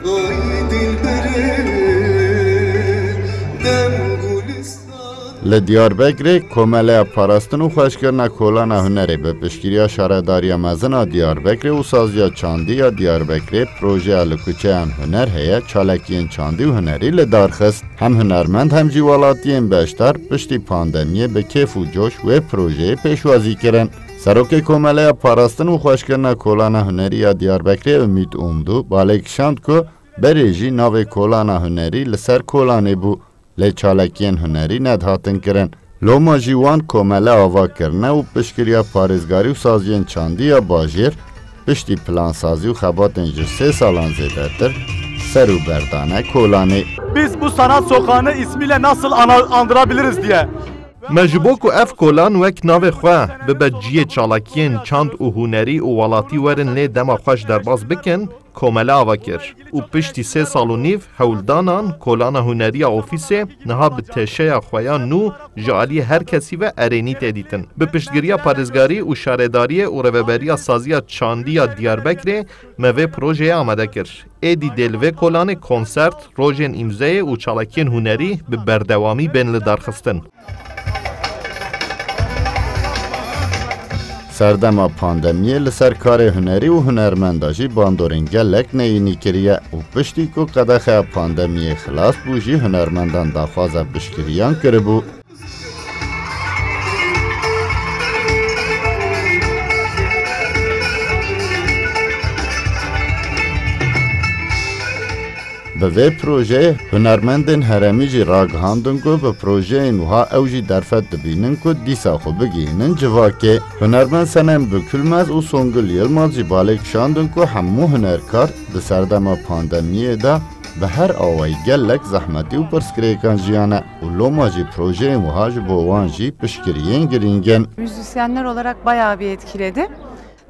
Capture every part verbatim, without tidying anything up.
Li Diyarbekirê Komeleya Parastin û Xweşkirina Kolana Hunerê bi piştgiriya Şaredariya Mezin a Diyarbekirê û Saziya Çandî ya Diyarbekirê projeya Li Kuçeyan Huner heye çalakiyên çandî û hunerî li dar xist. Hem hunermend hem jî welatiyên beşdar piştî pandemiyê bi kêf û coş wê projeyê pêşwazî kirin. Serokê Komeleya Parastin û Xweşkirina Kolana Hunerî ya Diyarbekirê Umît Umdu balê kişand ku berê jî navê Kolana Hunerî li ser kolanê bû, lê çalakiyên hunerî nedihatin kirin. Loma jî wan komele ava kirine û piştgiriya parêzgarî û saziyên çandî ya bajêr piştî plansazî û xebatên ji sê salan zêdetir ser û berdane kolanê. Biz bu sanat sokağını ismiyle nasıl ana-, andırabiliriz diye. Me ji bo ku ev kolan wek navê xwe bibe ciyê çalakiyên çand û hunerî û welatî werin lê dema xweş derbas bikin, komele ava kir û piştî sê sal û nîv hewldanan, kolana hunerî ya ofîsê niha bi teşeya xwe ya nû ji aliyê her kesî ve erênî tê dîtin. Bi piştgiriya parêzgarî û şaredariyê û rêveberiya saziya çandî ya Diyarbekirê me vê projeyê amade kir. Êdî dê li vê kolanê konsert, rojên îmzeyê û çalakiyên hunerî bi berdewamî bên lidarxistin. Serdema pandemiyê li ser karê hunerî û hunermenda jî bandorên gelek neyînî kiriye û piştî ku qedexeya pandemiyê xilas bû jî hunermendan daxwaza piştgiriyan kiribû. Bi vê projeyê hunermendên herêmî jî ragihandin ku bi projeyên wiha ew jî derfet dibînin ku dîsa xwe bigihînin civakê. Hunermend Senem Bükülmez û Songül Yilmaz jî balê kişandin ku hemû hunerkar di serdema pandemiyê de bi her awayî gelek zehmetî û pirsgirêkan jiyane û loma jî projeyên wiha ji bo wan jî piştgiriyên girîng in. Müzisyenler olarak bayağı bir etkiledi.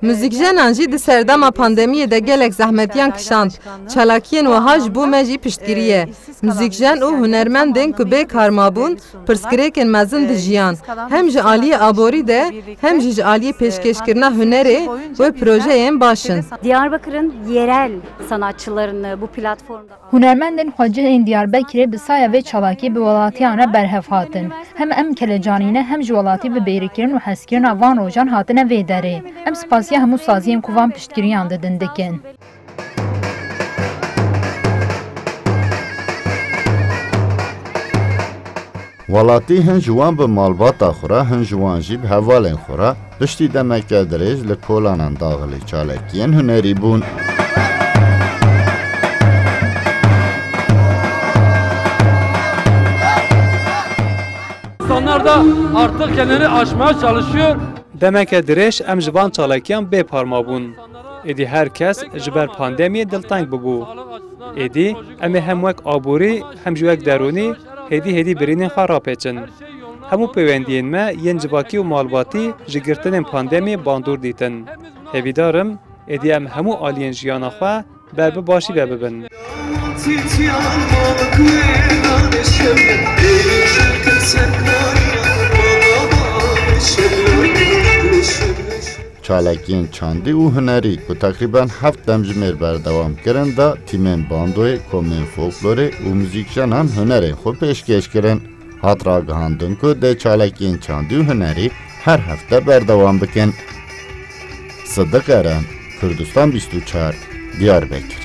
Muzîkjenan jî di serdema pandemiyê de gelek zehmetiyan kişand. Çalakiyên wiha ji bo me jî piştgirî ye. Muzîkjen û hunermendên ku bê kar mabûn, pirsgirêkên mezin dijiyan. Hem ji aliyê aborî de, hem jî ji aliyê pêşkêşkirina hunerê wê projeyên baş in. Diyarbakır'ın yerel sanatçılarını bu platformda Hunermendên xwecihên Diyarbekirê bi saya vê çalakî bi welatiyan re berhev hatin. Hem em kelecanîne hem ji welatî bi bêrîkirin û hezkirina van rojan hatine vê derê. Em spasiya hemû saziyên ku van piştgiriyan didin dikin. Welatî hin ji wan bi malbata xwe re, hin ji wan jî bi hevalên xwe re piştî demeke dirêj li kolanan daxilî çalakiyên hunerî bûn. İnsanlar da artık kendini aşmaya çalışıyor. Demeke dirêj em ji van çalakiyan bê parma bûn. Êdî her kes ji ber pandemiyê dilteng bibû. Êdî em ê hem wek aborî hem jî wek derûnî hêdî hêdî birînên xwe rapêçin. Hemû pêwendiyên me yên civakî û malbatî ji girtinên pandemiyê bandor dîtin. Hêvîdar im êdî em hemû aliyên jiyana xwe ber bi başî ve bibin. Çalakiyên çandî û hunerî ku teqrîben heft demjimêr berdewam kirin de tîmên bandoyê, komên folklorê û muzîkjenan hunerên xwe pêşkêş kirin. Hat ragihandin ku dê çalakiyên çandî û hunerî her hefte berdewam bikin. Sidiq Eren, Kurdistan bîst û çar, Diyarbekir.